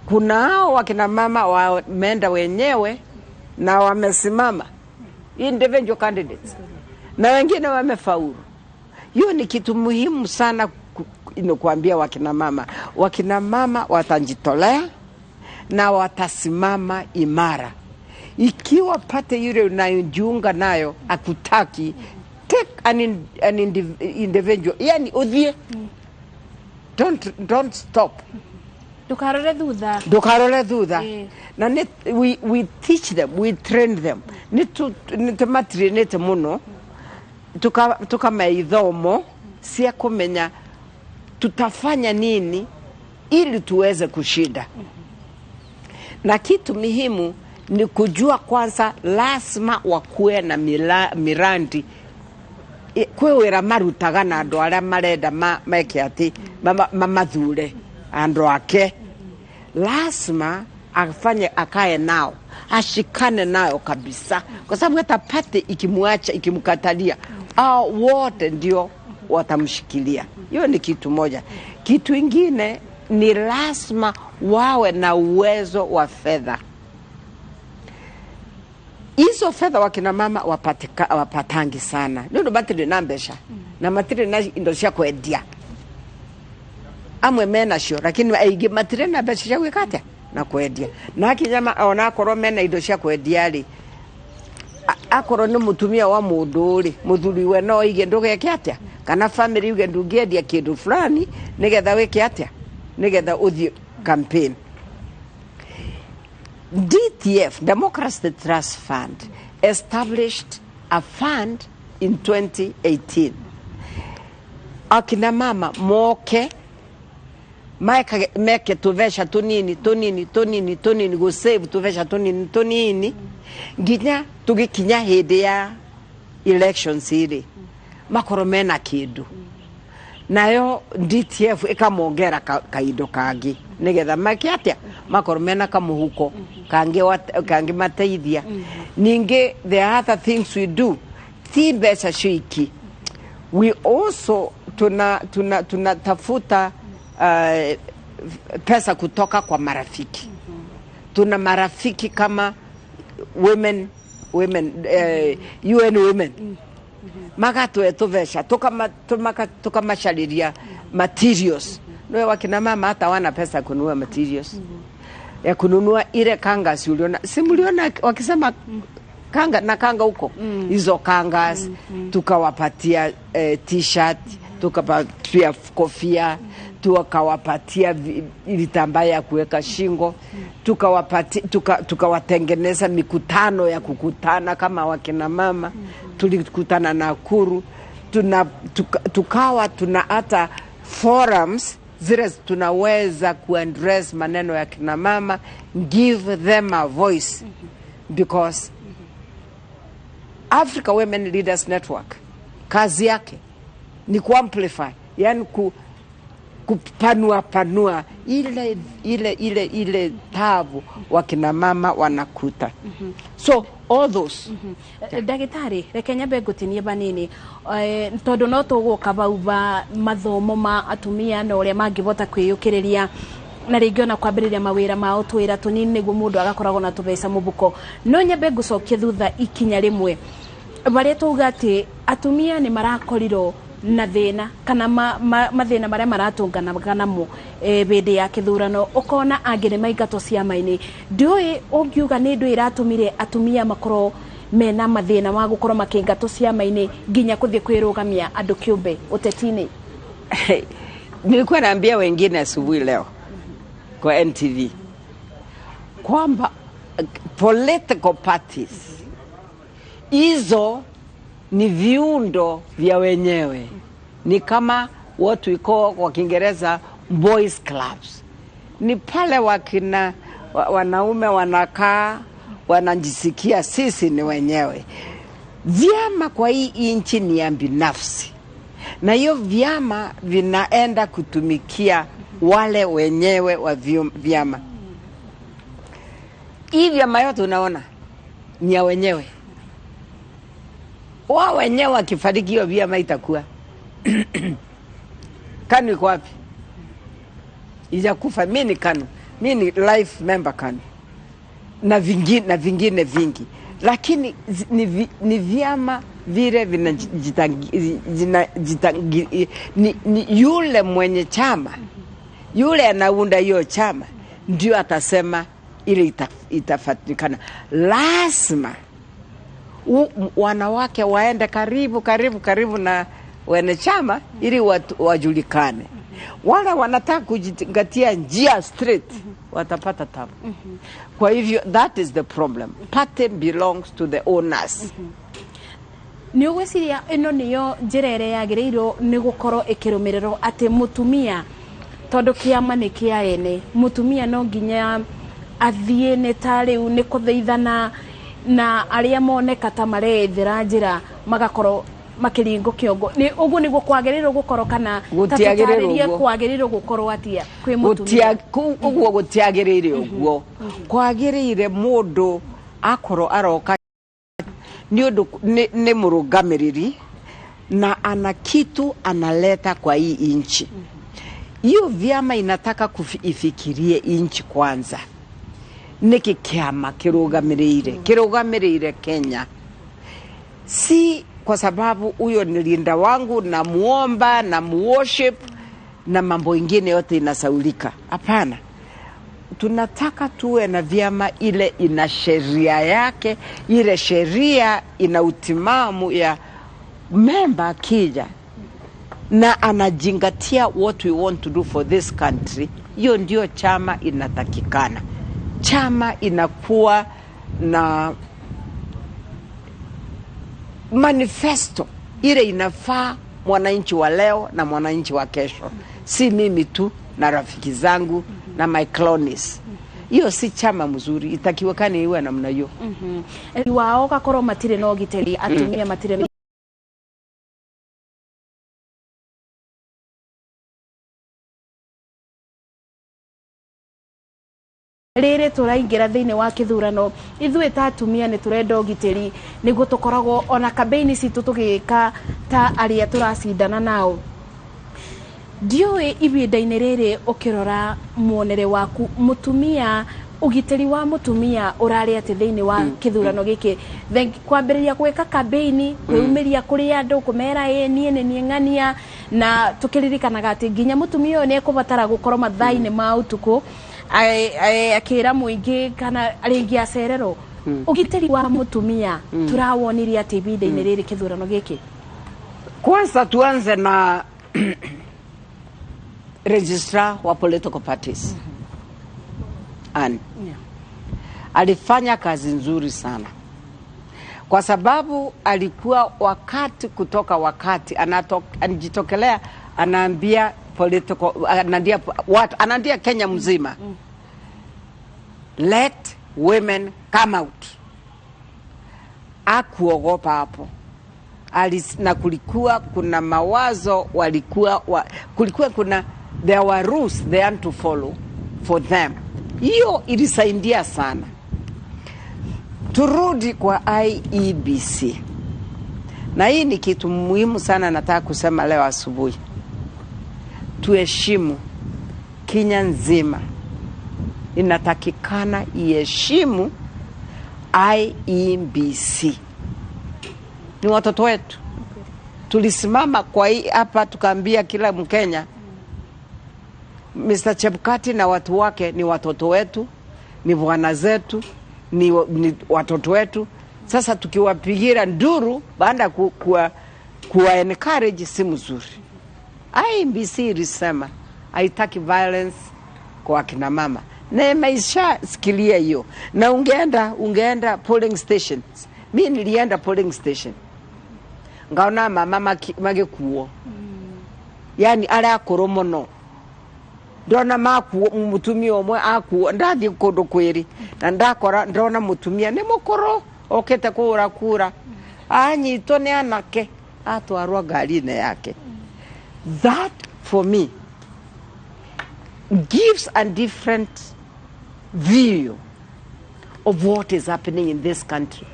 Kuna hao wakina mama wameenda wenyewe na wamesimama individual candidates na wengine wamefaulu. Hiyo ni kitu muhimu sana kuambia wakina mama. Wakina mama watajitolea na watasimama imara. Ikiwa party yule unayojiunga nayo akutaki, take an individual, yani uthie, don't stop. Ndukarore thutha. Ndukarore thutha. Na nĩ, we teach them, we train them, nĩ tũmatrainĩte mũno, tukamahe ithomo cia kũmenya tutafanya nini ili tuweze kushinda. Na kitu muhimu ni kujua kwanza lazima wakuwe na mirandi. Kwĩ wĩra marutaga na andũ arĩa marenda meke atĩ mamathure andũ ake, lazima afanye, akae nao, ashikane nayo kabisa, kwa sababu hata party ikimwacha, ikimkatalia, au wote ndio watamshikilia. Hiyo ni kitu moja. Kitu ingine ni lazima wawe na uwezo wa fedha. Hizo fedha wakina mama wapatangi sana nĩ ũndũ matirĩ na mbeca na matirĩ na indo cia kwendia. Amwe menacio, lakini aingĩ matirĩ na mbeca cia gwĩka atĩa na kwendia. Na akinya ona akorwo mena indo cia kwendia rĩ, akorwo nĩ mũtumia wa mũndũ rĩ, mũthuri we no oige ndũgeke atĩa, kana family uge ndũngĩendia kĩndũ fulani nĩgetha wĩke atĩa, nĩgetha ũthiĩ campaign. DTF, Democracy Trust Fund, established a fund in 2018. Akina mama moke meke tuveca tunini tunini tunini tunini, gusave tuveca tunini tunini nginya tugikinya hindi ya elections iri makorwo mena kindu, nayo DTF ikamongera kaindo kangi nigetha make atia, makorwo mena kamuhuko kangi kangi mateithia. Ningi there are other things we do, ti mbeca ciiki. We also tuna tunatafuta pesa kutoka kwa marafiki. Tuna marafiki kama women, UN Women, magatwe tuveca tukamacariria materials. Niwe wakina mama hata wana pesa ya kununua materials, ya kununua ile kangas. Uliona, si mliona wakisema kanga na kanga huko? Hizo kangas tukawapatia, t-shirt tukapatia, kofia tukawapatia, vitambaa ya kuweka shingo tukawapatia, tukawatengeneza mikutano ya kukutana kama wakina mama. Tulikutana Nakuru, tukawa tuna hata forums zile tunaweza kuaddress maneno ya kina mama, give them a voice, because Africa Women Leaders Network kazi yake ni kuamplify, yani kupanua panua ile tabu wakina mama wanakuta. So all those. Ndagĩtarĩ, reke nyambe ngũtinie banini, tondũ no tũgũka bau ba mathomo ma atumia na ũrĩa mangĩbota kwĩyũkĩrĩria na rĩngĩ ona kwambĩrĩria mawĩra mao, twĩra tũnini, nĩguo mũndũ agakoragwo na tũbeca mũbuko. No nyambe ngũcokie thutha ikinya rĩmwe barĩa twauga atĩ atumia nĩ marakorirwo na thĩna kana mathĩna marĩa maratũnganaga namo hĩndĩ ya kĩthurano, ũkona angĩ nĩ maingatwo ciama-inĩ. Ndiũĩ ũngiuga nĩ ndũ ĩratũmire atumia makorwo mena mathĩna ma gũkorwo makĩingatwo ciama-inĩ nginya kũthiĩ kwĩrũgamia andũ kĩũmbe ũteti-inĩ? Nilikuwa naambia wengine asubuhi leo kwa NTV kwamba political parties hizo ni viundo vya wenyewe, ni kama what we call kwa Kiingereza boys clubs. Ni pale wakina wanaume wanakaa, wanajisikia sisi ni wenyewe. Vyama kwa hii nchi ni ya binafsi, na hiyo vyama vinaenda kutumikia wale wenyewe wa vyama. Hii vyama yote unaona ni ya wenyewe, wao wenyewe wakifariki, hiyo vyama itakuwa. KANU iko wapi? Ijakufa. Mi ni KANU. Mi ni life member KANU na vingine, na vingine vingi, lakini ni vyama vile ni yule mwenye chama yule anaunda hiyo chama ndio atasema ile itafatikana. Lazima wanawake waende karibu karibu karibu na wenye chama ili wajulikane. Wale wanataka kujizingatia njia straight watapata tabu. Kwa hivyo that is the problem. Party belongs to the owners. Nä å gwä ciria ä no nä yo njä ra ä rä a yagä rä irwo nä gå korwo ä kä rå mä rä rwo atä må tumia tondå kä ama nä kä a ene mũtumia no nginya athiĩ nĩ ta rĩu nĩ kũthaithana na arĩa moneka ta marethera njĩra magakorwo makĩringwo kĩongo nĩ ũguo nĩguo kwagĩrĩirwo gũkorwo kana ta Gũtiagĩrĩirwo tũtarĩrie ũguo. Kwagĩrĩirwo gũkorwo atĩa kwĩ mũtumia? Ũguo gũtiagĩrĩire ũguo. Kwagĩrĩire mũndũ akorwo aroka nĩ ũndũ nĩ mũrũgamĩrĩri na ana kitu analeta kwa hii nchi. Hiyo vyama inataka ifikirie nchi kwanza. Nĩkĩ kĩama kĩrũgamĩrĩire? Kĩrũgamĩrĩire Kenya, si kwa sababu huyo ni leader wangu na muomba na muworship na mambo ingine yote inasaulika. Hapana, tunataka tuwe na vyama ile ina sheria yake, ile sheria ina utimamu ya memba akija na anazingatia what we want to do for this country. Hiyo ndio chama inatakikana. Chama inakuwa na manifesto ile inafaa mwananchi wa leo na mwananchi wa kesho, si mimi tu na rafiki zangu na my cronies. Hiyo si chama mzuri, itakiwekani iwe namna hiyo. Wao gakorwo matirĩ na ũgitĩri, atumia matirĩ na rĩrĩ tũraingĩra thĩinĩ wa kĩthurano, ithuĩ ta atumia nĩ tũrenda ũgitĩri nĩguo tũkoragwo ona kambĩini citũ tũgĩka ta arĩa tũracindana nao. Ndiũĩ ihinda-inĩ rĩrĩ ũkĩrora muonere waku mũtumia, ũgitĩri wa mũtumia ũrarĩ atĩ thĩinĩ wa kĩthurano gĩkĩ? Kwambĩrĩria gwĩka kambĩini, kwĩyumĩria kũrĩ andũ, kũmera ĩ niĩ nĩ niĩ ng'ania, na tũkĩririkanaga atĩ nginya mũtumia ũyũ nĩ ekũbatara gũkorwo mathaa-inĩ ma ũtukũ akĩra mũingĩ kana rĩngĩ acererwo. Ũgitĩri wa mũtumia tũrawonirie atĩ ihinda-inĩ rĩrĩ kĩthurano gĩkĩ? Kwanza tuanze na registrar wa political parties. Ann alifanya kazi nzuri sana kwa sababu alikuwa wakati kutoka wakati anajitokelea, anaambia political, anaambia watu, anaambia Kenya mzima, "Let women come out." Akuogopa hapo. Na kulikuwa kuna mawazo kulikuwa kuna, there were rules they had to follow for them. Hiyo ilisaidia sana. Turudi kwa IEBC, na hii ni kitu muhimu sana nataka kusema leo asubuhi. Tuheshimu, Kenya nzima inatakikana iheshimu IEBC. Ni watoto wetu. Tulisimama kwa hii hapa tukaambia kila Mkenya, Mr. Chebukati na watu wake ni watoto wetu, ni bwana zetu, ni watoto wetu. Sasa tukiwapigira nduru baada ya kuwa encourage si mzuri. IEBC ilisema haitaki violence kwa akina mama na imeisha sikilia hiyo, na ungeenda polling stations. Mi nilienda polling station ngaona mama magikuo, yani aria akũrũ mũno, ndona makuo mutumia ũmwe akuo. Ndathiĩ kũndũ kwĩrĩ na ndakora ndona mũtumia nĩ mũkũrũ okĩte kũhũra kura, anyitwo nĩ anake atwarwo ngari-inĩ yake. That for me gives a different view of what is happening in this country.